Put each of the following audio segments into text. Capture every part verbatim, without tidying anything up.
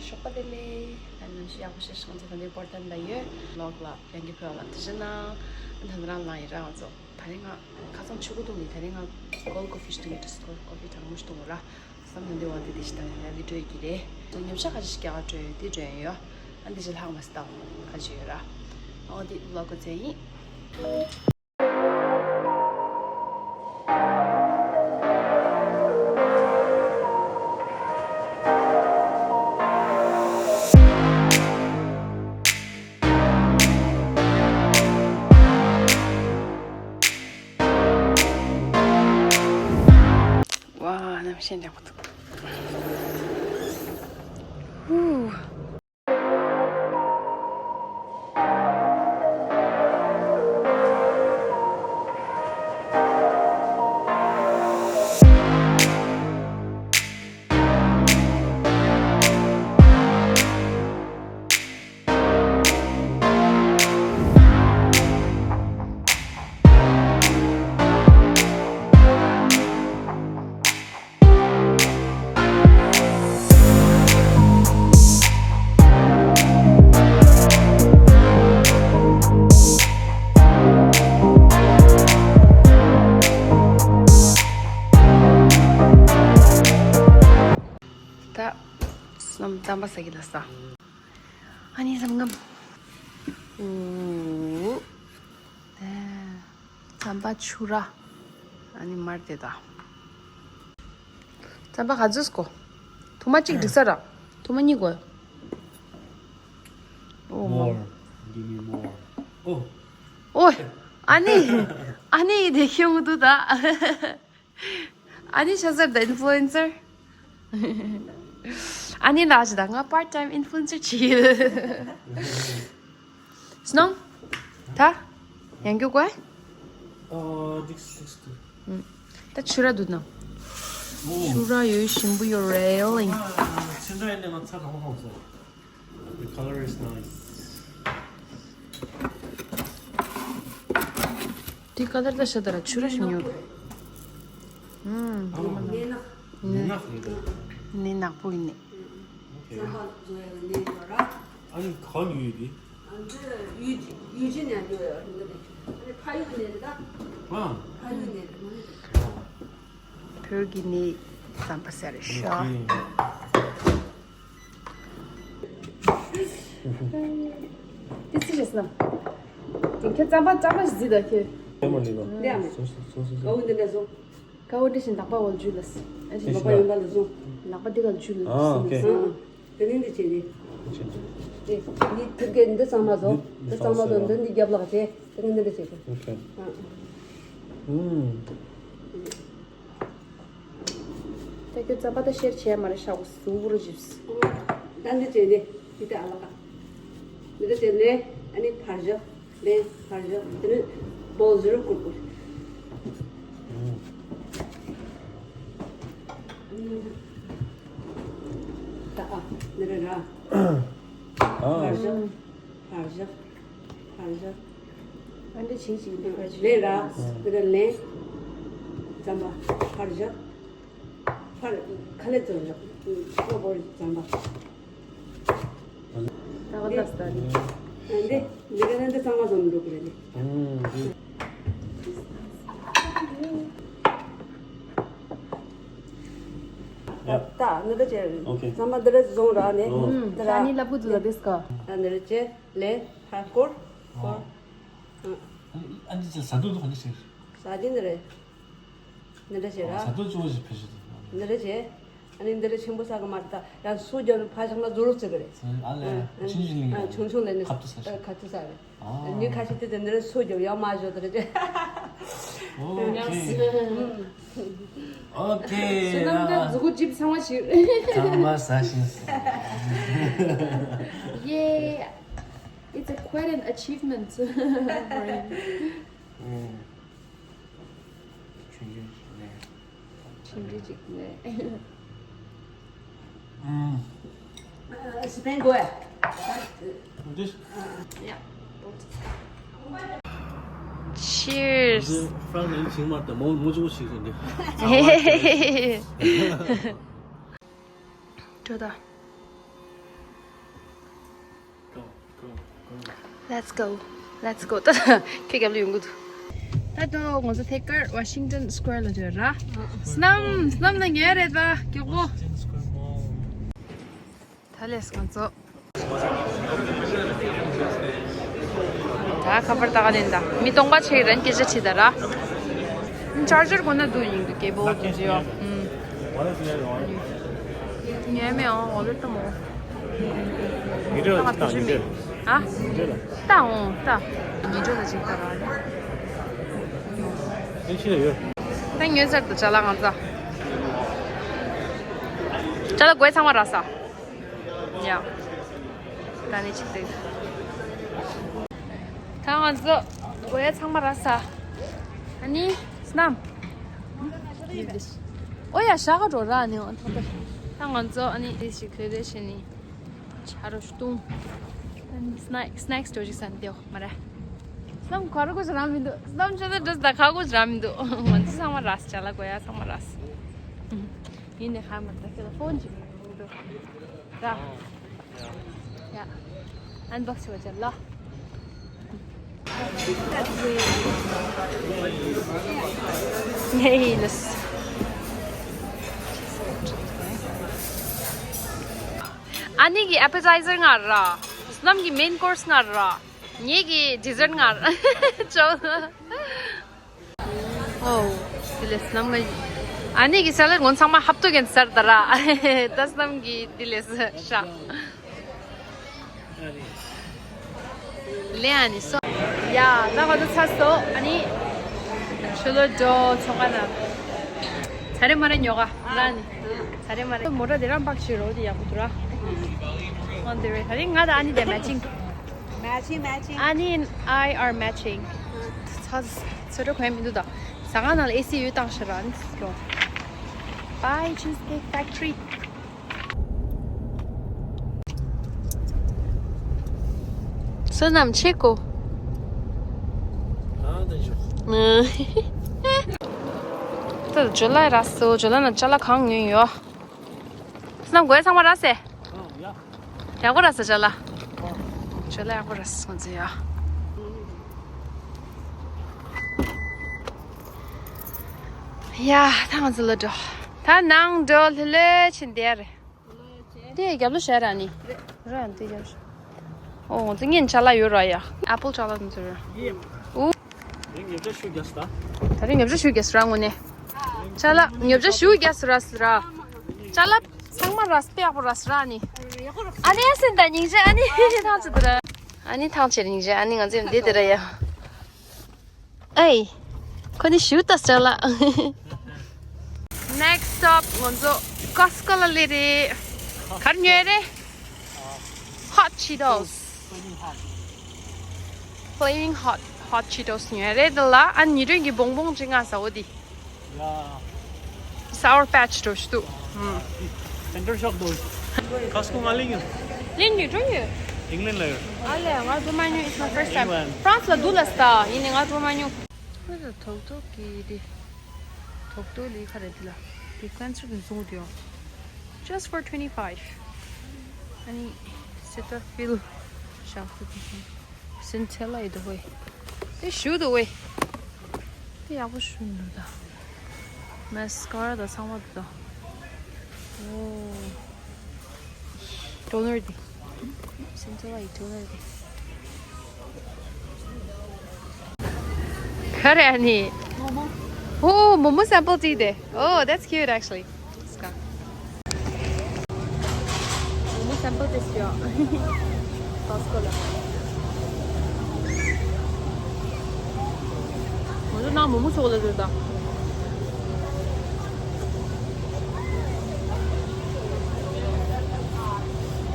ཞོགས་པ་བདེ་ལེགས། ད་ནམ་ཞིག་ཡག་པོ་ཞིག་སོང་ཚེ་ད་ལྟའི་བོར་ཏན་ད་ཡོད་ལོག་ལ་ཡང་གི་ཕེབས་ལ་དེ་བཞིན་ན་ད་ནི་རང་ལ་ཡི་རང་ཚོ་ད་རིང་ང་ཁ་སང་ཆུ་གུ་དུང་ནི་ད་རིང་ང་cold coffee ཞིག་འཐུང་གི་འདུག cold coffee གྲང་མོ་ཞིག་འཐུང་དགོས་ར། བསམ་ན་འདི་བ་འདི་དེ་ཞིག་ད་ཡང་གི་འགྲོ་ཡི་གི་རེད། ཚོ་མཉམ་ཞག་ཁ་ཞིག་རྒྱ་གར་འགྲོ་ཡོད་དེ་འགྲོ་ཡོད། ཨ་འདི་ཞིག་ལྷག་མ་སི་ཏང་ཁ་ཞིག་ཡོད་ར། ཨོ་དེ་ལོག་གི་ཚེ་ཡིན། ཝ། གནམ་གཤིས་ཡག་པོ་འདུག་ཧུ། ད་སྣུམ་རྩམ་པ་ཟ་གི་ལ་ས། ཨ་ནི་སམ་ངམ། ཨུ། ད་རྩམ་པ་ཆུ་ར། ཨ་ནི་མར་དེ་ད། རྩམ་པ་ག་ཚོད་དགོས། ཐུར་མ་གཅིག་འགྲིག་ས་ར། ཐུར་མ་གཉིས་དགོས། ཨོ་མ། More. Give me more. Oh. ཨོ། ཨ་ནི། ཨ་ནི་དེ་ཁྱོད་འདུག་ད། ཨ་ནི་ཤ་ཟར་ད་influencer། ཨ་ནི་ལགས་ད་ང་part time influencer བྱེད་ཀྱི་ཡོད། སྣང་། ད། ཡང་རྒྱུག་གོ། ཨ། འགྲིག་འགྲིག་འདུག་ད་ཆུ་ར་འདུག་ན། ཨོ། ཆུ་ར་ཡོད་ཞིམ་པོ་ཡོད་རེད་ལིང་། ཨ། ཆུ་ར་ཡིན་ན་ང་ཚ་གང་གང་སོང་། The color is nice. དེ་ཀ་ལར་ད་ཤ་ད་ར་ཆུ་ར་ཞིམ་ཡོད། ཨུམ། ཨ། ནི་ནག་ནི་ནག་ནི་ནག་པོ་ཡིན་ནི། Okay. ཨ་ནི་གང་ཡོད་དེ། ཨ་འདི་ཡུལ་ཡུལ་ཅན་ཡང་ཡོད་ཡོད་འདི་ནི། ཨ་ནི་ཕ་ཡུལ་ནས་རེད་ད། ཨ། ཕ་ཡུལ་ནས་རེད། བོད་ཀྱི་ནི་རྩམ་པ་ཟེར་ཤོག Okay. དེ་ཅི་རེད་ཟེར་ན། དེ་ཁྱེད་རྩམ་པ་རྩམ་པ་ཞིག་བཟི་ད་ཁྱེད། དེ་མ་ལི་ལོ། འདི་ཡང་མེད། སོ་སོ་སོ་སོ། ག་འོ་འདི་འདྲ་སོང་། ཀ་བོ་འདི་བཞིན་ལག་པ་འོག་འཇུ་ལ། ཨ་ཞིག་ལག་པ་ཡོན་པ་ལ་བཟུང་། ལག་པ་འདི་ག་འཇུ་ལ། ཨ། Okay. ཨ། དེ་ནི་འདི་བྱེད་རེད། དེ་ནི་ཐུར་གེ་འདི་གཙང་མ་བཟོ། འདི་གཙང་མ་བཟོ། འདི་འདི་རྒྱབ་ལ་བྱེད། དེ་ནི་འདི་འདྲ་བྱེད་དགོས། Okay. ཨ། ཨུམ། ད་ཁྱོད་རྩམ་པ་ད་ཤེར་བྱས་མ་རེད་ཤག་གོ་ཟུག་རུ་ཇིབས། ད་འདི་བྱས་ནས་འདི་ད་ཨ་ལ་ཀ། འདི་ད་བྱས་ནས་ཨ་ནི་ཕར་བཞག་ལན་ཕར་བཞག་དེ་ནས་བོལ་ཟེར་བསྐུར་བསྐུར། ད་ཨ་འདི་རེད་ར། ཨ། ཕར་བཞག་ཕར་བཞག་ཕར་བཞག་ཨ་འདི་བྱིན་བྱིན་འདི་ཕར་བཞག་ལན་ར། འདི་ར་ལན། རྩམ་པ་ཕར་བཞག་ཕར་ཁ་ལེ་ཙོར་བཞག་ཁོ་བོར་རྩམ་པ། ད་ག་ད་སྟ་ནི། ཨ་འདི་འདི་ག་ནི་འདི་གཙང་མ་བཟོ་མི་འགྲོ་གི་རེད་ནི། ད་ནི་ད་ཅེ་Okay. རྩམ་པ་འདི་ར་བཟུང་ར་ནི། ཨོ། འདི་ར་ད་ནི་ལབ་གི་འདུག་ད་དེ་སྐ། ད་འདི་ར་ཅེ་ལེ་ཕར་སྐོར་སྐོར། ཨ་འདི་ཅེ་ཟ་འདུག་འདུག་ག་ནི་ཟེར། ཟ་འདི་འདི་རེད། འདི་འདྲ་བྱས་ར། ཟ་འདུག་ཅུང་ཞིག་ཕེ་ཤི་འདུག་འདི་འདྲ་བྱས། ཨ་ནི་འདི་འདྲ་ཆེན་པོ་ཟ་གི་མ་རེད་ད། ཡང་སུ་རྒྱབ་ནས་ཕ་ཞག་ན་ཟོ་རུ་བརྩི་གི་རེད། ཨ་ལས། ཨ་ཆུང་ཆུང་ལས་ཨ་ཆུང་ཆུང་ལས་ནི་ཁབ་ཏུ་ཟ་ཤི། ཁབ་ཏུ་ཟ་རེད། ཨ། མྱི་ཁ་ཤས་དེ་དེ་འདྲ་སུ་རྒྱབ་ཡང་མ་བཞོ་དེ་རེད། Okay. Okay. ཤི་ནམ་ད་ཟུག་གུ་ཅིབ་ཚང་མ་ཞིག་ཚང་མ་ཟ་ཤི། Yeah. It's a quite an achievement. ཆུང་ཆུང་ཞིག་ནས། ཆུང་ཆུང་ཞིག་ནས། ཨུམ། སི་པན་གོ་ཡ། འདི། Yeah. Cheers. འདི་ཧྥ་རན་སི་ནས་ཞིག་མ་ད་མོ་མོ་ཅུ་ཞིག་རེད་འདི། ཅོ་ད། Let's go. Let's go. ད་ཁྱེད་རྒྱབ་ལ་ཡོང་གི་འདུག་ད་དོ་ང་ཚོ་ཐད་ཀར་Washington Square ལ་འགྲོ་ར། སྣམ་སྣམ་ན་ཉལ་རེད་པ་མགྱོགས་པོ། ད་ལས་ང་ཚོ། ད་ཁ་པར་ལྟ་ག་ལེན་ད། མི་སྟོང་པ་ཆེ་རན་སྐད་ཆ་དྲིས་ད་ར། ཅར་ཇར་གོ་ན་དུ་ཡིན་དུ་ཀེ་བལ་དུ་ཇི་ཡོ། ཉལ་མེ་ཨང་ཨོ་ལེ་ཏ་མོ། ཉི་ཁྲི་ལ་ད་ཉི་ཁྲི་ལ། ཨ། ཉི་ཁྲི་ལ། ད་འོང་ད། ཉི་ཁྲི་ལ་ཅིག་ད་ར། ཨེ་ཕྱི་ལ་ཡོད། ད་ཉོས་ཚར་དུ་ཅ་ལག་ང་ཚ། ཅ་ལག་དགོས་ཚང་མ་རག་ས། ཡ། ད་ནི་ཅིག་ཏུ། ད་ང་ཚོ་དགོས་ཡ་ཚང་མ་རག་ས། ཨ་ནི་སྣམ། ཨོ་ཡ་ཤ་ག་འགྲོ་ར་ནི་འོ་ཐོག་ཏུ། ད་ང་ཚོ་ཨ་ནི་དེ་ཞིག་ལྷོད་ལྷོད་བྱས་ནི། ཆ་རོ་བཏུང་། ཨ་ནི་སྣེག་སྣེག་སི་འགྲོ་ཅིག་ཟ་ནི་དེའོ་མ་རེད། སྣམ་ག་རུ་གོ་ཅི་ར་མི་འདུག་སྣམ་ཆ་ད་འགྲོ་ད་ག་གོ་ཅི་ར་མི་འདུག་ང་ཚོ་ཚང་མ་རག་ཅ་ལག་དགོས་ཡ་ཚང་མ་རག་ཡིན་ནས་ཧ་མ་ད་ཁྱེད་ལ་ཕོན་ཅིག་མི་འདུག་ར། ཡ། ཨན་བོག་སི་བྱེད་ལ། ཨ་ནི་གི་ཨེ་པེ་ཊའི་ཟར་ང་ར། སྣམ་གི་མེན་ཀོར་སི་ང་ར། ངེད་ཀྱི་ཌི་ཟར་ང་ར། ཅོ། ཨོ། དེ་ལས་སྣམ་ང་། ཨ་ནི་གི་ས་ལེར་ངོ་ཚང་མ་ཧབ་ཏུ་གན་སར་ད་ར། ད་སྣམ་གི་དེ་ལས་ཤ། ལེ་ཨ་ནི་སོ། ཡ་ད་ང་ཚོ་ཚར་སོ་ཨ་ནི། ཤོ་ལོ་ཇོ་ཚོང་ཁང་ན། ཚ་རེ་མ་རེ་ཉོ་ག་ར་ནི། ཚ་རེ་མ་རེ་མོ་ཊ་དེ་རང་པག་ཞིག་རོ་དེ་ཡག་པོ་འདུག་ར། On the way ད་རིང་ང་དང་ཨ་ནི་དེ་matching། Matching matching. ཨ་ནི་and I are matching. ཚ་ཚ་རོ་གོན་མི་འདུག་ད། ཟ་ཁང་ནང་ལ་ཨེ་སི་ཡོད་བཏང་ཤི་ར་ནི་སྐྱོ། Bye Cheesecake Factory. བསོད་ནམས་ཆེ་གོ། ད་ཇོ་ལ་ར་སོ་ཇོ་ལ་ན་ཅ་ལག་གང་ཉོས་ཡོད། བསོད་ནམས་དགོས་ཚང་མ་ར་སེ། ཡག་པོ་ར་སེ་ཅ་ལག་ཇོ་ལ་ཡག་པོ་ར་སོང་ཟེ་ཡ། ཡ་ད་ང་ཚོ་ལ་འགྲོ། ད་ནང་འགྲོ་ལྷོད་ལྷོད་ཕྱིན་བསྡད་རེད། དེ་རྒྱབ་ལོ་བྱས་ར་ནི། ར་དེ་རྒྱབ་ལོ། ཨོ་ང་ཚོ་ངན་ཅ་ལག་ཡོད་ར་ཡ། ཨེ་པལ་ཅ་ལག་ཚོ་ར། ཨུ། དེ་ཉོ་ཆ་ཞུ་རྒྱག་ད། ད་རེས་ཉོ་ཆ་ཞུ་རྒྱག་ར་ངོ་ནས། ཅ་ལག་ཉོ་ཆ་ཞུ་རྒྱག་ར་ར། ཅ་ལག་ཚང་མ་ར་སྤེ་ཡག་པོ་ར་ར་ནི། ཨ་ནི་ཨ་སེན་ད་སྙིང་རྗེ་ཨ་ནི་ཐང་ཆུ་དུ་ར། ཨ་ནི་ཐང་ཆེ་སྙིང་རྗེ་ཨ་ནི་ང་ཚོ་འདི་དེ་ར་ཡ། ཨེ། ཁོ་ནི་ཞུ་ཏ་ཅ་ལག Next stop ང་ཚོ་Costco ལ་སླེབས་རེད། ག་རེ་ཉོས་རེད། Hot Cheetos. Flaming hot hot Cheetos ཉོས་རེད་དེ་ལ་ཨ་ཉི་སྒྲོན་གྱི་བོང་བོང་ཅིག་ང་ཟ་འོ་དེ། Sour Patch འགྲོ་ཞུ་དུ། Center Shock འགྲོ། Costco ང་ལེན་ཡོད། ལེན་ཡོད་འགྲོ་ཡོད། England ལ་ཡོད། ཨ་ལེ་ང་འགྲོ་མ་མྱོང་། It's my first time. France ལ་འདུག་ལ་ས་ཡིན་ནི་ང་འགྲོ་མ་མྱོང་། ཁོས་ད་ཐོག་ཐོག་གི་དེ། ཐོག་ཐོག་ལི་ཁ་རེད་དེ་ལ། དེ་ཀན་སི་གི་བཟུང་དེ་ཡོང་། Just for twenty five. ཨ་ནི་སེ་ཏར་ཕིལ་ཤག་ཏུ་དེ་སེན་ཚེ་ལ་ཡི་དུ་ཧོས། དེ་ཞུ་དུ་ཧོས། དེ་ཡག་པོ་ཞུ་འདུག་ད། མེ་སི་ཀ་ར་ད་ཚང་མ་འདུག་ད། ཨོ། Toner དེ། སེམས་ཚོར་བ་ཡི་toner དེ། ག་རེ་ཨ་ནི། ཨོ་མོ་མོ་sample དེ་དེ། Oh, that's cute actually. སྐ། མོ་མོ་sample དེ་ཞུ། Costco ལ། ང་ཚོ་ནང་མོ་མོ་ཚོགས་ལ་རེད་ད།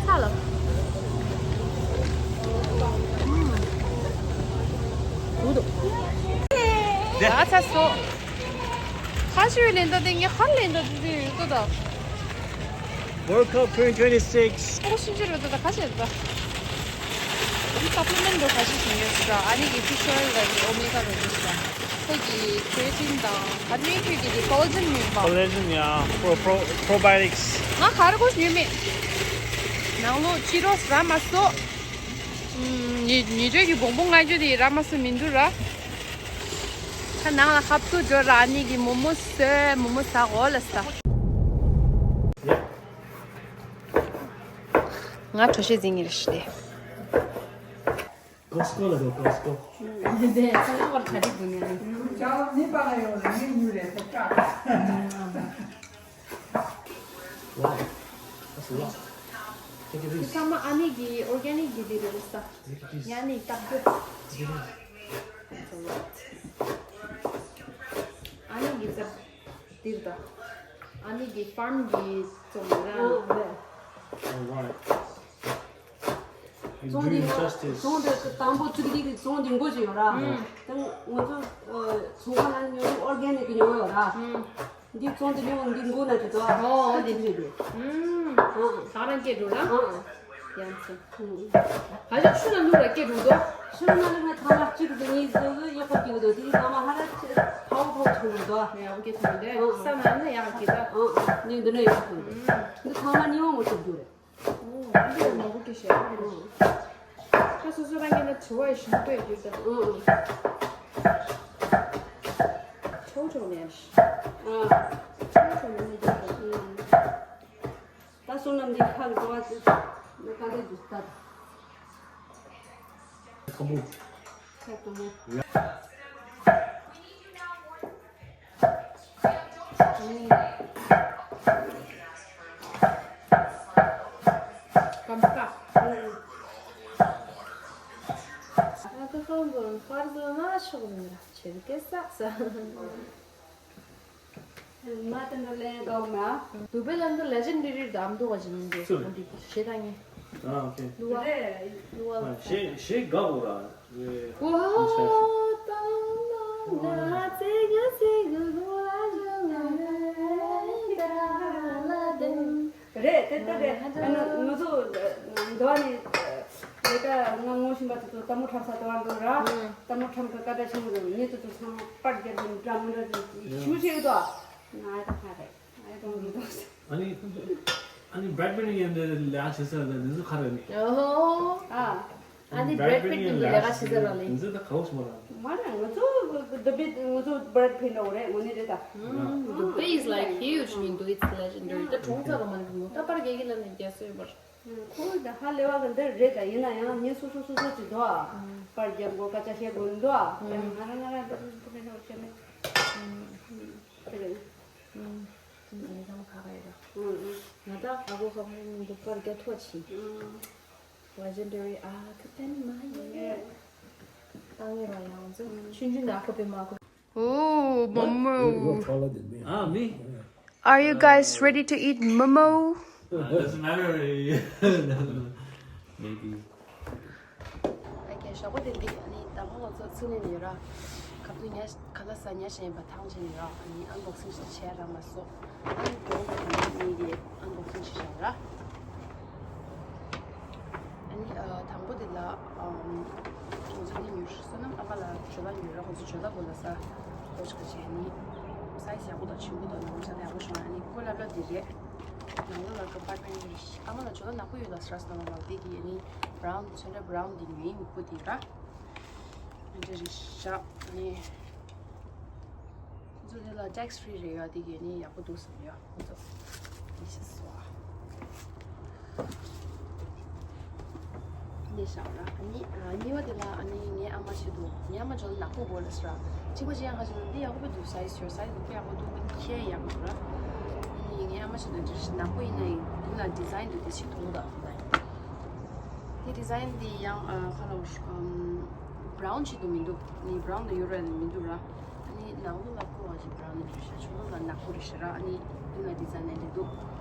ཚ་ལ། ཨུམ། འུ་དུ། ཡ་ཚ་སོ། ཁ་ཤས་ལེན་ད་དེ་ངས་ཧར་ལེན་ད་དེ་དེ་ཡོད་དོ་ད། World Cup twenty twenty-six. ཨོ་ཤིན་ཅི་རེད་ད་ཁ་ཤས་ད། འདི་supplement འགྲོ་ཁ་ཤས་ཤིག་ཡོད་ས། ཨ་ནི་གི་fish oil ལ་གི་omega རེད་འདུག་ས། ཁོ་གི་creatine དང་ག་ནུས་ཁྱོད་ཀྱི་དེ་collagen ཉོས་པ། Collagen ཡ། Pro pro probiotics. ང་ག་རེ་གོ་ཉོས་མེད། ནང་ལོ་ཕྱི་རོ་ཟ་མ་སོ། ཉི་ཉི་ཆོས་ཀྱི་བོང་བུ་ལྔ་བཅུ་དེ་ར་མ་སུ་མི་འདུག་ར། ཁ་ནང་ལ་ཧབ་ཏུ་འགྲོ་ར། ཨ་ནི་གི་མོ་མོ་ཟོས། མོ་མོ་ཟ་གོ་ལ་ཟ། ང་གྲོ་ཞིབ་འཛིན་གྱི་རེད་ཤི་དེ། Costco ལ་འགྲོ། Costco། དེ་ཚང་མ་གྲ་སྒྲིག་དགོས་ནས། ཅའོ་ནི་པ་ལ་ཡོང་ལ་ནི་ཉུ་རེད་ད་ཀ། Wow, that's a lot. Take it easy. ཚང་མ་ཨ་ནི་གི་ཨོར་གེ་ནིག་གི་དེ་རེད་ས། Take it easy. ཡ་ནི་སྟབས་བདེ། Take it easy. That's a lot. ཨ་ནི་གི་ས་དེ་རེད་ད། ཨ་ནི་གི་ཕརམ་གི་བཙོང་ར། All right. You're ཚོང་འདི doing ངོ་justice. ཚོང་འདི་དང་པོ་ཚུགས་ཀྱི་རིགས་ཚོང་འདི་མགོ་ཅིག་ཡོད་ར། ཨང་། དང་ང་ཚོ་ཚོང་ཁང་ནང་ཉོ་རུ་ཨོར་གེ་ནིག་གི་ཉོ་ཡོད་ར། ཨང་། འདི་ཚོང་འདི་ཉོ་འདི་མགོ་ན་དེ་ཚོ་ཨོ་འདི་ཚུགས་ཀྱི་རེད། ཨང་། ད་རང་སྐད་འགྲོ་ར། ཨང་། ཡང་ཚེ། ཨང་། ཧ་ཅང་ཆུ་ན་ལུག་ར་སྐད་འགྲོ་དོ། ཆུ་ན་ལུག་ན་ཐ་མ་གཅིག་གི་གཉིས་ཟོ་གི་ཡག་པོ་སྐྱེ་གི་འདུག་དེ་གི་ཐ་མ་ཧ་ར་ཆེ་ཕའོ་ཕའོ་ཆུ་འགྲོ་དོ། ཡག་པོ་སྐྱེ་ཐུབ་འདུག་ཨང་། ས་ན་ནི་ཡག་སྐྱེ་ད། ཨང་ཨང་། ནི་འདི་ནས་ཡག་པོ་འདུག་ཨང་། འདི་ཐ་མ་གཉིས་པ་ངོ་ཆུ་རྒྱུ་རེད། ཨོ། འདི་ལ་མང་པོ་སྐད་བཤད་ཡོད་རེད། ཨོ། ད་སོ་སོ་རང་གི་ན་དྲི་བ་ཞིག་བཀོད་རྒྱུ་དང་། ཨོ། ཆོག་ཆོག་ནས། ཨ། ཆོག་ཆོག་ནས་འདུག་ཨོ། ད་སོ་ནམ་འདི་ཁ་གི་འགྲོ་བ་ཚོས་ན་ག་འདྲ་འདུག་ད། ཁ་བུ། ཁ་བུ། ཀམ་ཀ། ཨ་ཁ་ཁང་གོན་ཕར་ཟོ་ན་ཤོག་མི་ར་ཆེར་སྐད་ས་ས། མ་ཏན་ཏན་ལེན་གོ་མ། དུ་བེ་ལན་དུ་ལེ་ཇེན་ཌ་རི་དམ་དུ་བ་ཇིན་དུ་སུ་རེད། འདི་ཤེ་ད་ངེ། ཨ་ཨོ་ཁེ། ལུ་བ། རེད། ལུ་བ། ཨ་ཤེ་ཤེ་ག་བོ་ར། ཨོ་ཏང་ན་ན་ཙེ་ག་ཙེ་ག་ལུ་ལ་ཇ་ན་ན་ད་ལ་དན། རེད་དེ་ལྟ་རེད། ཨ་ནི་ང་ཚོ་འདི་བ་ནི་ལས་ཀ་ང་ངོ་ཤེས་པ་དེ་ཚོ་ལྟད་མོ་འཁྲབ་ས་དེ་བ་འགྲོ་ར། ལྟད་མོ་འཁྲབ་ཁ་ཀ་ད་ཆེན་མོ་རེད། ངེད་ཚོ་ཚོ་ཚང་མ་པར་རྒྱབ་ཀྱི་འདྲ་མི་འདྲ་ཞུ་བྱེད་ཀྱི་འདུག་ང་ད་ཁ་རེད། ང་ཡི་གྲོང་གི་འདུག་ཨ་ནི་ཨ་ནི་བྲེད་པེ་ནི་ཡན་དེ་ལས་ཀ་བྱེད་ས་ལ་འདི་ཚོ་ཁ་རེད་ནི། ཨོ། ཨ། ཨ་ནི་བྲེད་པེ་ནི་ལས་ཀ་བྱེད་ས་ར་ལེ། འདི་ཚོ་ད་ག་བོ་ཞིག་མ་ར། མ་རེད། ང་ཚོ་The Beat། ང་ཚོ་བྲེད་པེ་ནི་རེད། ངོ་ནི་རེད་ད། ཨ། The Bay is like huge. I mean, it's legendary. ད་གྲོང་ཚོ་ག་མ་རེད་མོ། ད་པར་རྒྱག་གི་ལ་ནི་རྒྱ་སོ་ཡོད་པར། ཁོ་ད་ཧ་ལས་བ་གི་འདི་རེད་ད། ཡིན་ན་ཡང་ངས་སོ་སོ་སོ་སོ་ཅིག་འདུག་ཨ། པར་རྒྱབ་དགོས་སྐད་ཆ་བཤད་དགོས་འདུག་ཨ། ཡང་ང་རང་ང་རང་འདི་འདི་འདི་འདི་བྱས་ནས། དེ་རེད། ཨུམ། ཨུམ། ཨ་ནི་ཚང་མ་ཁ་ཁ་ཡོད་ར། ཨུམ། ང་ད་ཧ་གོ་ཧ་གོ་མི་འདུག་པར་རྒྱག་ཐོག་ཆེ། ཨུམ། Legendary ཨ་ཁུ་པན་མ་ཡེ། ཨེ། ཏང་ཡེ་ར་ཡང་ཚོ་ཆུན་ཆུན་ཨ་ཁུ་པན་མ་ཁུ། Oh, Momo. Ah, me? Are you guys ready to eat Momo? Uh, doesn't matter. Maybe. Okay, ཞོགས་པ་བདེ་ལེགས། ཨ་ནི་ད་ལྟ་ང་ཚོ་ཚུགས་ནས་ཡོད་ར། ཁ་ཐུག་ཉ་ཁ་ལག་ཟ་ཉ་བྱས་པ་ཐང་ཆད་ནས་ཡོད་ར། ཨ་ནི་ཨན་བོག་སིང་ཞིག་བྱས་ར་མ་སོ། ཨ་ནི་གྲོང་ཁྱེར་ནས་ངེད་ཀྱིས་ཨན་བོག་སིང་ཞིག་བྱས་ར། ཨ་ནི་ཨ་དང་པོ་དེ་ལ་ཨམ་ང་ཚོ་འདི་ཉོས། བསོད་ནམས་ཨ་མ་ལ་ཇོ་ལ་ཉོས་ར། ཁོ་ཚོ་ཇོ་ལ་གོ་ལ་ས་ཁོ་ཅིག་ག་བྱས། ཨ་ནི་སའི་ཛི་ཡག་པོ་དང་ཆེན་པོ་དང་ནང་ཆ་ལ་ཡག་པོ་བྱུང་། ཨ་ནི་ཁོ་ལབ་ལབ་འདི་རེད། ནང་ལོགས་ལ་ཀམ་པར་མེན་ཊི་རེད། ཨ་མ་ལ་ཇོ་ལ་ནག་པོ་ཡོད་ལ་ས་ར་སོ་ནང་ལ་འདི་གི་ཨ་ནི་བྷ་རའུན་ཚོན་ཁྲ་བྷ་རའུན་འདི་ཉོས་ཡིན། མིག་པོ་འདི་ར། འདི་རེད་ཤག་ཨ་ནི་ཁོ་ཚོ་འདི་ལ་ཊེག་སི་ཕི་རི་རེད་ཡ། འདི་གི་ཨ་ནི་ཡག་པོ་འདུག་བསམ་ཡ། ཁོ་ཚོ་འདི་ཤི་སོ་ཨ། འདི་ཤག་ར། ཨ་ནི་ཨ་གཉིས་པ་དེ་ལ་ཨ་ནི་ངའི་ཨ་མ་ཆེད་དུ། ངའི་ཨ་མ་ཇོ་ལ་ནག་པོ་དགོས་ལ་ས་ར། གཅིག་པ་ཅི་ཡང་ཧ་ཅང་འདི་ཡག་པོ་འདུག་སའི་ཛི་ཡོར་སའི་ཛི་དཔེ་ཡག་པོ་འདུག་ཁྱེད་ཡག་པོ་འདུག་ར། ཨ་ནི་ངའི་ཨ་མ་ཆེད་དུ་འདི་ནག་པོ་ཡིན་ན་ཡིན། འདི་ལ་ཌི་ཛའིན་འདུག་དེ་ཞིག་མཐོང་དང་། དེ་ཌི་ཛའིན་འདི་ཡང་ཨ་ཁ་ལོ་ཨམ་བྷ་རའུན་ཆེད་དུ་མི་འདུག་ནི་བྷ་རའུན་དང་ཡོ་རོ་ནི་མི་འདུག་ར། ཨ་ནི་ནང་ལོགས་ལ་ཁོ་བ་ཞིག་བྷ་རའུན་ནི་རེད་ཤག་ཕྱི་ལོགས་ལ་ནག་པོ་རེད་ཤག་ར། ཨ་ནི་འདི་ལ་ཌི་ཛའིན་ནི་འདི་འདུག་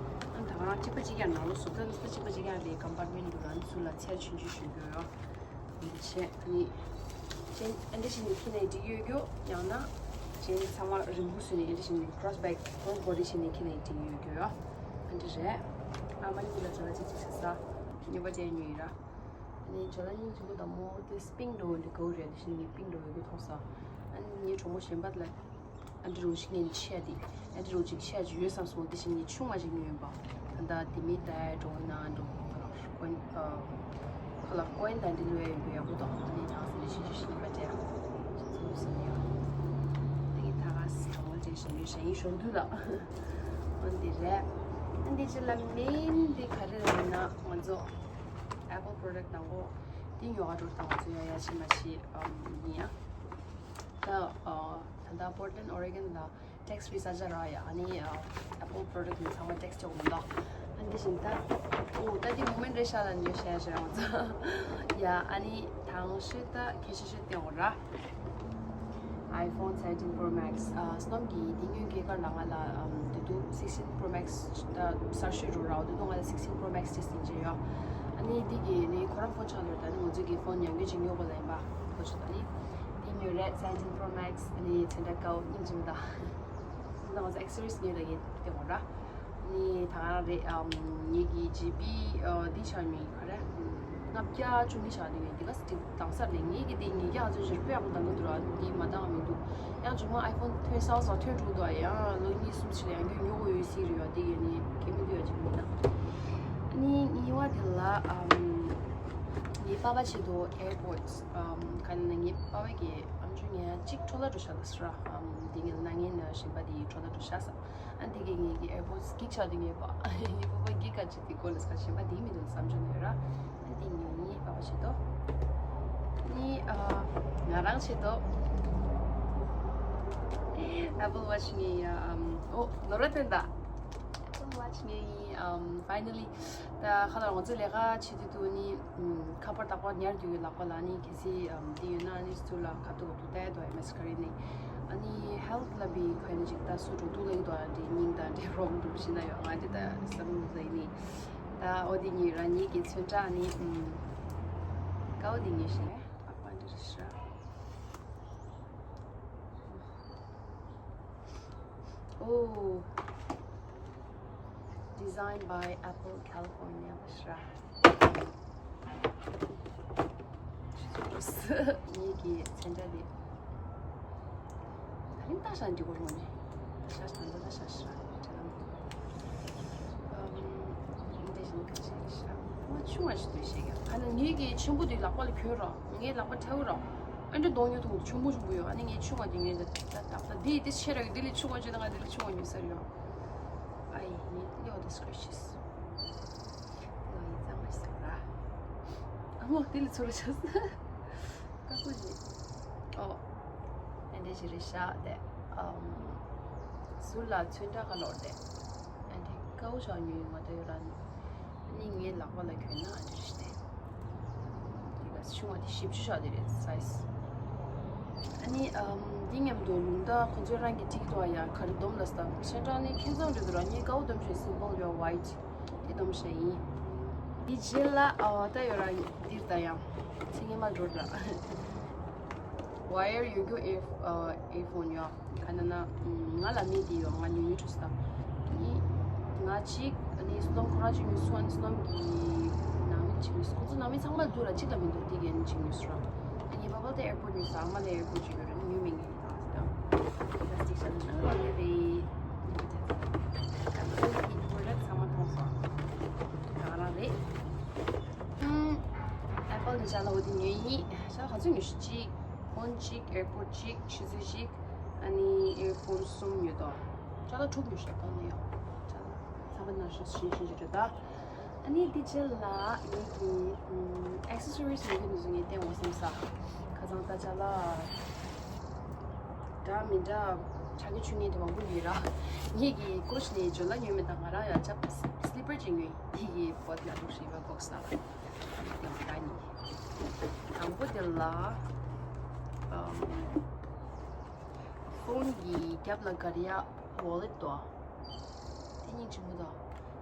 ཨ་ནི་ད་གང་གཅིག་པ་གཅིག་རྐྱང་ནང་ལོགས་སུ་ད་གཅིག་པ་གཅིག་རྐྱང་དེ་ཀམ་པར་མེན་ཊི་འདུག་ར། ཨ་ནི་ཚུར་ལ་ཚད་ཆུང་ཆུང་ཞིག་དགོས་ཡོད། ཨ་ནི་བྱས་ཨ་ནི་ཅན་ཨ་འདྲ་ཞིག་ནི་ཁྱེར་ནས་འགྲིག་ཡོད་རྒྱུ། ཡང་ན་ཅན་ཚང་མ་རིང་པོ་བཟོས་ནས་ཨ་འདྲ་ཞིག་ནི་ཁྲོ་སི་བེག་ཁྲོ་སི་བོ་ཌི་བྱས་ནས་ཁྱེར་ནས་འགྲིག་ཡོད་རྒྱུ་ཡོད། ཨ་འདྲ་རེད། ཨ་མ་གཉིས་ལ་ཇོ་ལ་གཅིག་གཅིག་ཟེར་ས། གཉིས་པ་ཅན་ཉོས་ཡིན་ར། ཨ་ནི་ཇོ་ལ་གཉིས་ཆུང་པོ་དང་མོ་དེ་སི་པིང་འགྲོ་འདི་གོ་རེད། འདི་བཞིན་ངའི་པིང་འགྲོ་ཡོད་ཀྱི་མཐོང་ས། ཨ་ནི་ངའི་གྲོགས་མོ་གཞན་པ་ལ་ཨ་འདྲ་རུ་ཞིག་ངས་ཆས་དེ་ཨ་འདྲ་རུ་ཅིག་ཆས་ཅིག་ཡོད་བསམ་སོང་། འདི་བཞིན་ངའི་ཆུང་མ་ཞིག་ཉོས་ཡིན་པ། ད་ལྟ་དེ་མི་ད་འགྲོ་ན་འགྲོ་གོན་ཨ་ ལ་ཀོ་ཡན་དང་འདི་ལོས་ཡོད་ཡོད་པོ་དང་འདི་ཐང་སི་ལི་ཤི་ཤི་ཤི་པ་ཅེ་ཚུ་སི་ཡོད། འདི་གི་ཐ་ག་སི་གྲོང་ལ་ཅེ་ཞེ་ཡོད་ཞེ་ཡིན་ཞོར་དུ་ལ་འོན་འདི་རེད། འོན་འདི་ཅི་ལ་མིན་འདི་ག་རེ་ལ་ཡིན་ན་ང་ཚོ་Apple product་དང་གོ་འདི་ཉོ་ག་འགྲོ་དང་ང་ཚོ་ཡ་ཡ་ཆི་མ་ཆི་ཡིན་ཡ། ད་ད་ལྟ་Portland Oregon་ལ་tax free་ས་ཆ་ར་ཡ། ཨ་ནི་Apple product་ནི་ཚང་མ་tax་ཆོག་མི་འདུག་ཨ་འདི་བཞིན་ད་ཨོ་ད་འདི་moment་རེ་ཤ་ལ་འདི་བཤད་བཤད་རང་ཚ་ཡ། ཨ་ནི་དང་ཤོས་ད་ཁྱེད་ཤོད་ཤོད་སྟེང་འོ་ར། iPhone seventeen Pro Max་ཨ་སྣོམ་གི་འདི་ཉོས་སྐྱེས་སྐར་ལ་ང་ལ་ཨམ་དེ་དུ་sixteen Pro Max་ད་གསར་ཤོས་རུ་ར་འོ་དེ་དུ་ང་ལ་sixteen Pro Max་ཅེས་ཟིན་བྱས་ཡོད། ཨ་ནི་འདི་གི་ནི་ཁོ་རང་ཕོན་ཆགས་ལོ་ད་ནི་ང་ཚོ་གི་ཕོན་ཉམས་རྒུད་ཅིག་ཉོ་དགོས་ལ་ཡིན་པ་ཁོ་ཆོད་ད་ནི་འདི་ཉོས་རེད། seventeen Pro Max་ཨ་ནི་ཚན་ད་ཀའོ་སྙིང་རྗེ་མི་ད། ད་ང་ཚོ་accessories་ཉོས་ད་གི་དེ་མོ་ར། ནི་ད་རང་རེད་ཨམ་ངེད་ཀྱི་ཇི་བི་ཨ་འདི་ཆགས་མི་ག་རེ་ལྔ་བརྒྱ་བཅུ་གཉིས་ཆགས་འདི་ངེད་འདི་ག་སི་ཊིག་དང་སར་ནས་ངེད་ཀྱི་འདི་ཉིས་བརྒྱ་ང་ཚོ་ཞིར་དཔེ་ཡག་པོ་དང་གི་འདུག་ར། འདི་མ་དང་མི་འདུག་ཡང་ཇུ་མ་iPhone་ཐོན་སང་སང་ཐོན་འགྲོ་འདུག་ཡང་ལོ་གཉིས་གསུམ་ཕྱིན་ལ་ཡང་རྒྱུན་ཉོ་དགོས་ཡོད་སྲིད་རེད་ཡ། འདི་གས་ནི་གལ་མི་འདུག་ཡ་ཅིག་མི་དང་ནི་གཉིས་པ་དེ་ལ་ཨམ་ངའི་པ་ཕ་ཆེད་དུ་AirPods་ཨམ་ག་ནི་ངའི་པ་ཕ་གི་ཨམ་ཆུ་ངས་གཅིག་འཕྲོ་བརླག་འགྲོ་ཤག་ལ་སི་ར། ཨམ་འདི་ངས་ན་ངས་ན་གཞན་པ་འདི་འཕྲོ་བརླག་འགྲོ་ཤག་ས། ཨ་འདི་གི་ངེད་ཀྱི་AirPods་གི་ཆ་འདི་ངེད་པ་ངེད་པ་པ་གི་ཀ་ཅི་དེ་གོ་ལ་སྐ་ཆེན་པ་དེ་མི་འདུག་བསམ་བྱུང་ཡོད་ར། ཨ་འདི་ངེད་ངེད་པ་པ་ཆེད་དོ། ནི་ཨ་ང་རང་ཆེད་དོ། Apple Watch་ངེད་ཡ་ཨམ་ཨོ་ནོར་བ་བསྟན་ད། Apple Watch་ངེད་ཡིན་ཨམ་finally། ད་ཁ་ལ་ང་ཚོ་ལས་ཀ་བྱེད་དུས་དུ་ནི་ཨམ་ཁ་པར་རྟག་པར་ཉར་རྒྱུ་ཡོད་ལག་པ་ལ་ནི་གལ་སྲིད་ཨམ་འདི་ཡོད་ན་ནི་ཚུར་ལ་ཁ་ཐུག་ཏུ་བལྟ་ཡ་དོ་ཨེ་མ་སི་ཁ་རི་ནི། ཨ་ནི་health་ལ་བི་ཁོ་ནི་ཅིག་ད་སུ་འགྲོ་འདུག་ལ་ཡི་དོ་ཨ་འདི་སྙིང་དང་འདི་རོགས་འགྲོ་བཞིན་ན་ཡོད་ང་འདི་ད་བསམ་བློ་ལ་ཡི་ནི། ད་ཨོ་འདི་ཉིད་རང་ཉིད་ཀྱི་ཚོན་ཁྲ་ནི་ཨམ་ཀའོ་འདི་ཉིད་ཞིག་ཨ་པ་འདི་རི་ཤ། Oh, designed by Apple California ཞེས་ར། ངེད་ཀྱི་ཚན་ཆ་དེ། ད་རིང་ལྟ་ཤ་འདི་གོ་རོ་ནས། ཤ་ཤ་འདི་ལ་ཤ་ཤ་ར་ནས་དྲན་ལམ། འདི་བཞིན་ག་ཤ་ཤ། ང་ཆུང་བ་ཞིག་ཏུ་ཤེས་ཀྱང་། ཁ་ན་ངེད་ཀྱི་ཆེན་པོ་དེ་ལག་པ་ལ་གྱོན་ར། ངའི་ལག་པ་ཐལ་ར། ཨ་འདྲ་གདོང་ཉོ་ཐུང་ཆུང་མོ་ཆུང་མོ་ཡོད། ཨ་ནི་ངའི་ཆུང་བ་དེ་ངའི་ད་ད་ད་དེ་དེ་ཆེ་ར་གི་དེ་ལས་ཆུང་བ་ཅིག་ད་ང་དེ་ལས་ཆུང་བ་ཉོས་ཟེར་ཡོད། ཨ་ཡི་ངའི་ལེའོ་དེ་scratches། ལེའོ་ཡི་གཙང་མ་ཟེར་ར། ཨ་མོ་དེ་ལས་ཚུར་ཆགས་ས། ཀ་ཀུ་ཇི། ཨོ། ཨ་འདྲ་ཞིག་རེད་ཤག་དེ། ཨམ། ཟུར་ལ་ཚོན་ཁྲ་ག་ལོར་དེ། ཨ་འདྲ་ཀའོ་ཞག་ཉོས་ཡོད་ང་ད་ཡོད་ར་ནི། ནི་ངའི་ལག་པ་ལ་གྱོན་ན་ཨ་འདྲ་ཞིག་སྟེ། དེ་ག་ཆུང་བ་དེ་བཞི་བཅུ་ཞག་དེ་རེད་size། ཨ་ནི་ཨམ་འདི་མཉམ་དུ་ལུང་ད་ཁོ་ཚོས་རང་གི་ཊིག་ཏོག་ཡང་ག་རེ་སྡོམ་ལ་སྟབས་ཤ་ཀྲང་ནི་ཁྱེད་ཚང་རེད་འདུག་ར། ངའི་ཀའོ་སྡོམ་ཆོས་simple your white་དེ་སྡོམ་ཤ་ཡིན། དེ་རྗེས་ལ་ཨ་ད་ཡོད་ར་འདིར་ད་ཡང་ཚིག་ངན་མ་འགྲོ་ར། Wire ཡོད་རྒྱུ་ear earphone་ཡོད། ག་ན་ན་ང་ལ་མི་དེ་ཡོད་ང་ཉུང་ཉུང་ཁྲོ་ས་ནི་ང་གཅིག་ནི་སྣོམ་ཁོ་རང་གཅིག་ཉུང་སུ་ཨ་ནི་སྣོམ་གི་ནང་མི་གཅིག་ཉུང་སུ་ཁོ་ཚོ་ནང་མི་ཚང་མ་འདུག་ར་གཅིག་ལ་མི་འདུག་དེ་གའི་ནི་གཅིག་ཉུང་སུ་ར་ཨ་ནི་བ་བ་དེ་airport་ཉུང་སུ་ཨ་མ་ལ་airport་གཅིག་ཡོད་ར་ནི་ཉུང་མི་ངེས་ད་ས་plastic་ཤ་ནི་ནང་ལ་ཡོད་རེད། ད་ཚོ་གི་product་ཚང་མ་མཐོང་སོང་ད་ག་རང་རེད། Apple་ནི་ཅ་ལག་འོ་དེ་ཉོས་ཡིན། ཅ་ལག་ག་ཚོད་ཉོས་ཤི་གཅིག་ཕོན་གཅིག airport་གཅིག་ཆུ་ཚོད་གཅིག་ཨ་ནི་earphone་གསུམ་ཡོད་དོ། ཅ་ལག་དྲུག་ཉོས་ཤག་ད་ནི་ཡོད། ཅ་ལག་ཚང་མ་ནང་བཞིན་བཞིན་བཞིན་རེད་ད། ཨ་ནི་འདི་རྗེས་ལ་ངེད་ཀྱི་ཨམ་accessories་ཉོ་གི་འདུག་ངས་བསྟན་འོ་བསམ་ས། ཁ་སང་ད་ཅ་ལག་འདྲ་མི་འདྲ་ཆ་གི་ཆུ་ངན་དེ་མང་པོ་ཡོད་ར། ངེད་ཀྱི་ཀོ་ཤི་ནས་ཇོ་ལ་ཉོས་མེད་ད་ང་རང་ཡང་ཅ་slipper་གཅིག་ཉོས་འདི་གི་བོད་ལ་འདུག་ཤི་བ་ཀོག་ས་ལ། དང་པོ་དེ་ལ་ཨམ་ཕོན་གྱི་རྒྱབ་ལ་ག་རེ་ཡ་wallet་དོ། དེ་གཉིས་ཆེན་པོ་དང་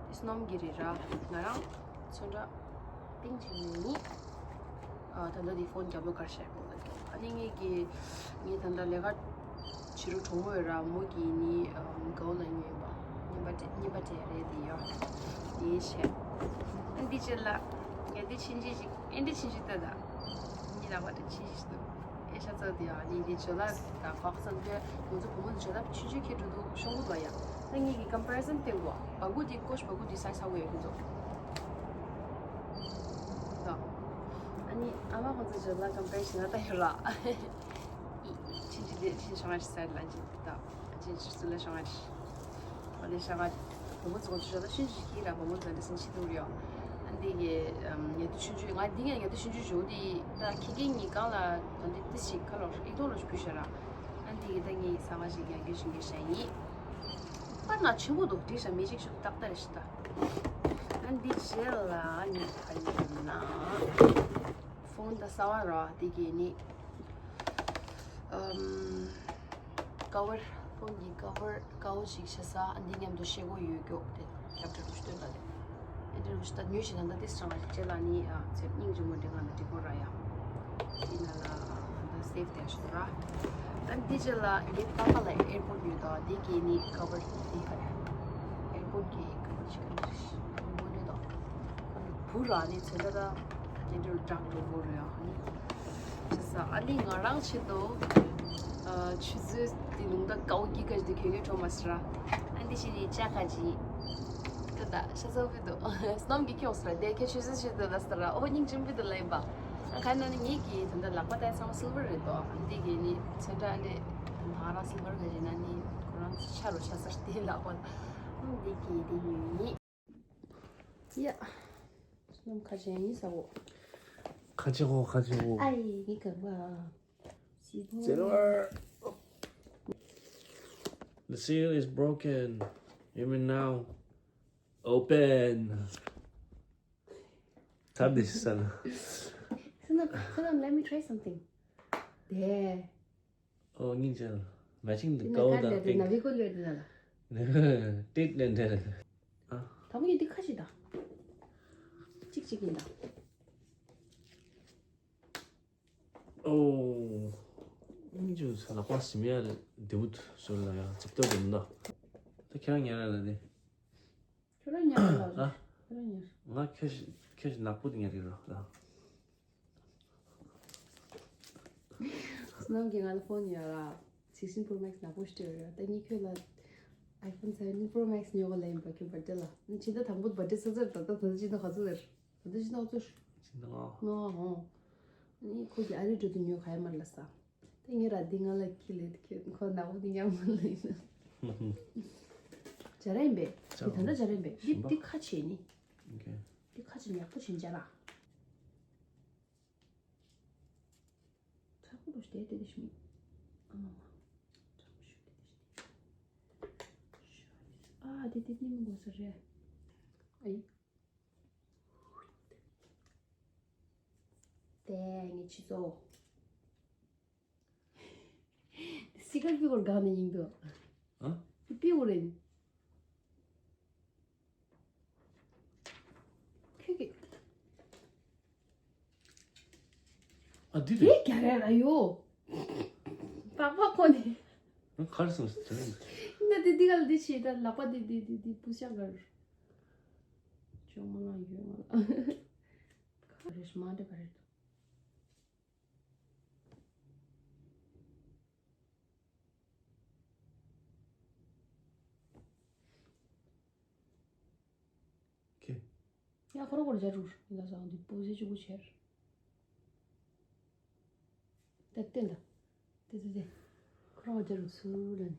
དེ་སྣོམ་གྱི་རེད་ར། ང་རང་ཚོན་ཁྲ་ཏིང་ཆེན་མོ་ཡིན། ཨ་ད་ལྟ་དེ་ཕོན་རྒྱབ་ལོ་གར་བཤད་wallet་དོ། ཨ་ནི་ངེད་ཀྱི་ངས་ད་ལྟ་ལས་ཀ་བྱེད་རུ་གྲོང་མོ་ཡོད་ར་མོ་གི་ནི་ཨམ་གའོ་ལ་ཉོས་པ་རྙིང་པ་དེ་རྙིང་པ་དེ་རེད་དེ་ཡོད་དེ་བཤད། ཨ་འདི་ཕྱིར་ལ་ངས་འདི་ཕྱིན་ཅི་ཞིག་ཨེ་འདི་ཕྱིན་ཅི་ལྟ་ད་ཉི་ལ་བ་དེ་ཕྱིན་ཅི་ཞིག་ཏུ་ཨེ་ཤ་ཚ་དེ་ཡོད་ཨ་ནི་འདི་ཇོ་ལ་དང་ཁོག་ཚང་དེ་ང་ཚོ་བུ་མོ་ཇོ་ལ་ཆུ་ཆུ་ཁྱེར་འགྲོ་འདུག་ཤོང་གི་འདུག་ཡ། ད་ངེད་ཀྱི་comparison་བསྟན་དགོས་བ་གུ་དེ་ཀོ་ཤ་བ་གུ་དེ་size་ཧ་གོ་ཡོད་ཁྱོད་ཚོ། ད་ ཨ་མ་ཁོང་ཚོ་ཇོ་ལ་ཀམ་པེར་བྱས་ན་ད་ཡོད་ལ། ཕྱིན་ཅི་དེ་ཕྱིན་ཤང་ཨ་ཤི་སའི་ལ་ཅི་ད་ཕྱིན་ཅི་སུ་ལ་ཤང་ཨ་ཤི། ཨ་ནི་ཤང་ཨ་བུ་མོ་ཚོ་ཁོང་ཚོ་ཇོ་ལ་ཕྱིན་ཅི་ཤི་ར་བུ་མོ་ཚོ་འདི་སེམས་ཤི་དུ་རེད། ཨ་འདི་གི་ཉེ་དུ་ཆུང་ཆུང་ང་འདི་ངས་ཉེ་དུ་ཆུང་ཆུང་ཇོ་འདི་ད་ཁི་ཀི་ངི་གང་ལ་ད་འདི་ཏི་ཞིག་ཁ་ལོ་ཨི་ཐོ་ལོ་ཞིག་བུ་ཤ་ར། ཨ་འདི་གི་ད་ངི་ས་མ་ཞིག་ཡང་གི་ཤིང་གི་ཤ་ཡིན། པར་ན་ཆེན་པོ་འདུག་འགྲིག་ཤ་མི་ཅིག་ཤུགས་ཏག་ཏག་རེ་ཤི་ད། ཨ་འདི་རྗེས་ལ་ངི་ཁ་ཡིན་ན། ཕོན་ད་གསར་བ་ར་དེ་གི་ནི། ཨམ། ཀ་བར། ཕོན་གྱི་ཀ་བར་དཀར་པོ་ཞིག་བྱས་ས་འདི་མཉམ་དུ་ཤེལ་སྒོ་ཡོད་ཀྱོག་དེ་རྒྱབ་དྲ་རུ་སྟོན་ད་དེ། ཨེ་འདྲ་རུ་ད་ཉོས་ཤིག་ད་ད་དེ་སྲང་ལ་ཅེ་ལ་ནི་ཨ་ཚེ་སྙིང་རྗེ་མོ་འདྲི་ང་ལ་འདྲི་གོ་ར་ཡ། དེ་ན་ལ་ད་སེབ་དེ་ཤོག་ར། ད་འདི་ཅེ་ལ་ངའི་པ་པ་ལ་ཨེར་པོར་ཊ་ཉོས་ད་དེ་གི་ནི་ཀ་བར་དེ་ཧ་ཡ། ཨེར་པོར་ཊ་གི་ཀ་བར་ཞིག་ག་ནི་ཤི་མོ་ཉོས་ད། བུ་ར་ནི་ཚོད་ད་ད་ཨེ་འདྲ་རུ་དྲག་འགྲོ་གོ་ར་ཡ་ཧ་ནི། ཅི་ས་ཨ་ནི་ང་རང་ཆེད་དུ་ཨ་ཆུ་ཚོད་དེ་ལུང་ད་ཀའོ་གི་ག་ཞིག་དེ་ཁྱོད་ཁྱོད་ཁྲོ་མ་སི་ར། ཨ་འདི་ཞི་ནི་ཅ་ཁ་ཅི། ད་ད་ཤ་ཚ་བི་དུ་སྣམ་གི་ཁྱོད་སི་ར་དེ་ཁྱོད་ཆུ་ཚོད་ཆེད་དུ་ལ་སི་ར་ཨོ་སྙིང་རྗེ་བི་དུ་ལ་ཡིན་པ། ཨ་ཁ་ན་ནི་ངེད་ཀྱི་ད་ད་ལག་པ་ད་ཚང་མ་སིལ་བར་རེད་དོ། ཨ་འདི་གི་ནི་ཚོན་ཁྲ་ཨ་འདི་ང་རང་སིལ་བར་ག་ཞིག་ན་ནི་ཁོ་རང་ཆ་རུ་ཆ་སར་དེ་ལག་པ། ཨ་འདི་གི་དེ་ཡོད་ནི། ཡ། སྣམ་ཁ་ཅན་ཡིན་ས་འོ། ཁ་ཅན་འོ་ཁ་ཅན་འོ། ཨ་ཡི་ངི་ག་བ། སི་ཐོ། Silver. The seal is broken. Even now. Open. ད་འདི་ཤི་ས་ན། སྣམ་སྣམ། Let me try something. དེ། ཨོ་སྙིང་རྗེ། Matching the gold and pink. ན་བི་ཀོ་ལེ་དེ་ན་ལ། ཏིག་ནན་ཏན། ཨ། དང་པོ་ཡིན་འདི་ཁ་ཤི་ད། གཅིག་གཅིག་ཡིན་ད། ཨོ། སྙིང་རྗེ་ལག་པ་ཟིན་ཡ་དེ་བུ་སོ་ལ་ཡ་ཙིག་ཏོ་དེ་མི་འདུག་ད་ཁྱེད་རང་ཉལ་ར་ལ་ནི། ཁྱོད་རང་ཉལ་ར་ལ། ཨ། ཁྱོད་རང་ཉལ། ང་ཁྱེད་ཁྱེད་ནག་པོ་དེ་ཉལ་གི་རོགས་ལ། སྣམ་གྱིས་ང་ལ་ཕོན་ཉོས་ར། sixteen Pro Max ནག་པོ་ཞིག་སྤྲད་ཡོད་ར། ད་ངས་ཁྱོད་ལ་iPhone seventeen Pro Max ཉོ་གོ་ལ་ཡིན་པ་ཁྱོད་བར་ཌེ་ལ། ཕྱི་ཟླ་དང་པོ་བར་ཌེ་ཚར་ཚར་ད་ལྟ་ད་ལྟ་ཕྱི་ཟླ་ག་ཚོད་རེད། ད་ལྟ་ཕྱི་ཟླ་ག་ཚོད་རེད། ཕྱི་ཟླ་ལྔ། ལྔ་ཧོ། ནི་ཁོ་གི་ཨ་རི་འགྲོ་དུས་ཉོ་ག་ཡ་མར་ལ་ས། ད་ངས་ར་འདི་ང་ལ་ཁྱི་ལས་ཁྱོད་ཁོ་ནག་པོ་འདི་ཉམས་མ་ལ་ཡིན་ན། ཇ་ར་ཡིན་པས། འདི་ད་ལྟ་ཇ་ར་ཡིན་པས། འདི་ཞིམ་པ། འདི་ཁ་ཕྱེ་ནི། ཨོ་ཁེ། འདི་ཁ་ཕྱེ་ནི་ཡག་པོ་བྱིན་ཇ་ར། ཚ་པོ་རུ་ཞིག་དེ་དེ་དེ་ཞིག་མིན། ཨ་མ་མ། ཚ་པོ་ཞིག་དེ་དེ་ཞིག་དེ། ཨ་དེ་དེ་ནི་མི་དགོས་ས་རེད། ཨ་ཡི། དེ་ངས་ཆི་ཚོ། སི་ཀར་པི་གོར་གང་ནས་ཡིན་དོ། ཨ། པི་གོར་ཡིན། ཁྱོད་ཀྱི། ཨ་འདི་དེ་རེད། རྒྱ་རེད་ཨ་ཡོ། པགས་པ་ཁོ་ནས། ཨ་གར་སོང་ཟེར་དེ་རེད། ན་དེ་འདི་ག་ལ་འདི་བྱེད་ད་ལག་པ་འདི་འདི་འདི་འདི་པུ་ཤ་གར། ཅོ་མ་ལ་ཡོད་ང་ལ། ག་རེ་མ་འདྲ་ག་རེ་འདུག་ཁེ། ཡ་ཁོ་རང་ཁོ་རང་ཇ་རུ་ཡིན་ལ་སང་འདི་པོ་ཟེ་ཅུ་གུ་ཆེར། ཏེ་ཏེ་འདི། ཏེ་ཏེ་ཏེ། ཁོ་རང་ཇ་རུ་སུ་ལ་ནི།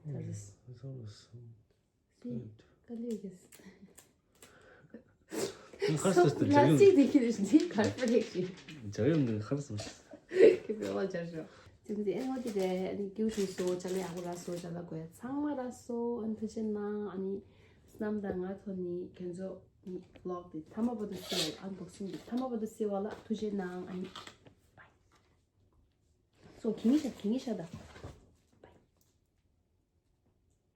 ཇ་རུ་སུ། ཟོ་རུ་སུ། སི། ཀ་ལི་གེ་སི། ཁར་སི་སི་ཇ་ཡུམ། ལ་སི་དེ་ཁྱེར་ཞིག་གར་པ་རེག་ཞིག་ཇ་ཡུམ་ནི་ཁར་སི། ཁྱེད་པའི་བ་ཇ་རུ། ཅིང་ཟེ་ཨེ་ནོ་དེ་རེད། ཨ་ནི་ཀེའུ་ཧྲུང་སོ་ཅ་ལག་ཡག་པོ་ར་སོ་ཅ་ལག་དགོས་ཚང་མ་ར་སོ། ཨ་ནི་ཐུགས་རྗེ་གནང་། ཨ་ནི་སྣམ་དང་ང་ཐོ་ནི་ཁྱེད་ཚོ་ནི་བི་ལོག་དེ་མཐའ་མ་བར་དུ་གཟིགས་པ་ལ། ཨན་བོག་སིང་དེ་མཐའ་མ་བར་དུ་གཟིགས་པ་ལ་ཐུགས་རྗེ་གནང་། ཨ་ནི་བྷའི། སོ་གིང་ཤ་གིང་ཤ་ད།